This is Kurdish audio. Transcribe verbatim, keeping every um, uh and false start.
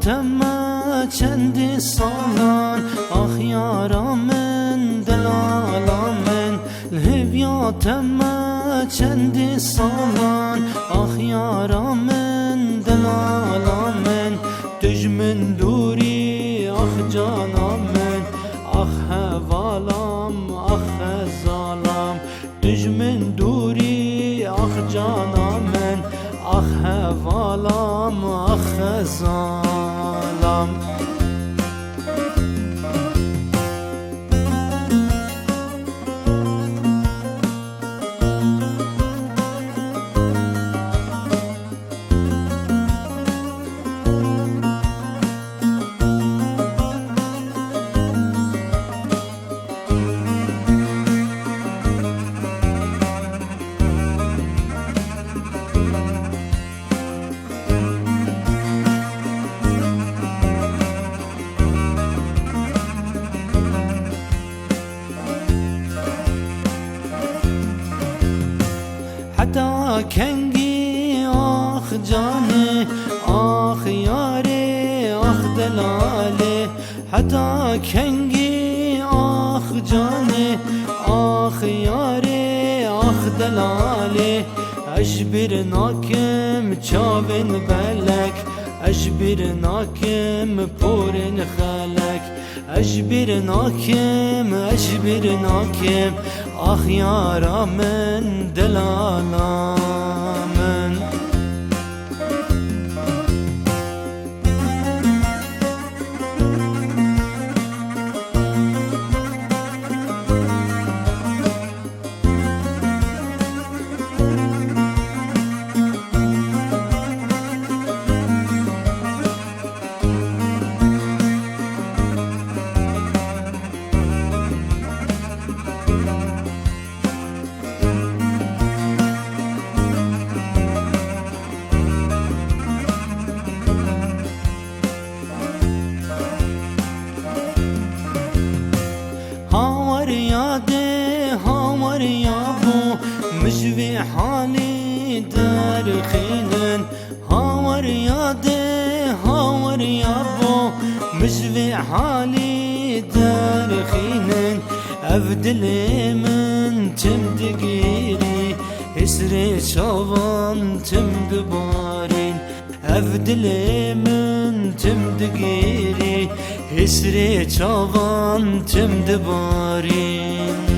Teme çendê salan, ax yara min, delala min. Li hêviya teme çendê salan, ax yara min, delala min. Tu ji min dûrî, ax cana min, ax hevalam, ax xezalam. Tu ji min dûrî, ax cana min, ax hevalam, ax xezalam. Heta kengî, ax canê, ax yarê, ax delalê. Heta kengî, ax canê, ax yarê, ax delalê. Ez ji bîr nakim çavên belek, ez ji bîr nakim porên xelek. Ez ji bîr nakim, ez ji bîr nakim, ax yara min, delala min. Hawariya dê, hawariya bo, min ji vê halî derxînin. Hawariya dê, hawariya bo, min ji vê halî derxînin. Ev dilê min tim digirî, hêsrê çavan tim dibarîn. Ev dilê min tim digirî, hêsrê çavan tim dibarîn.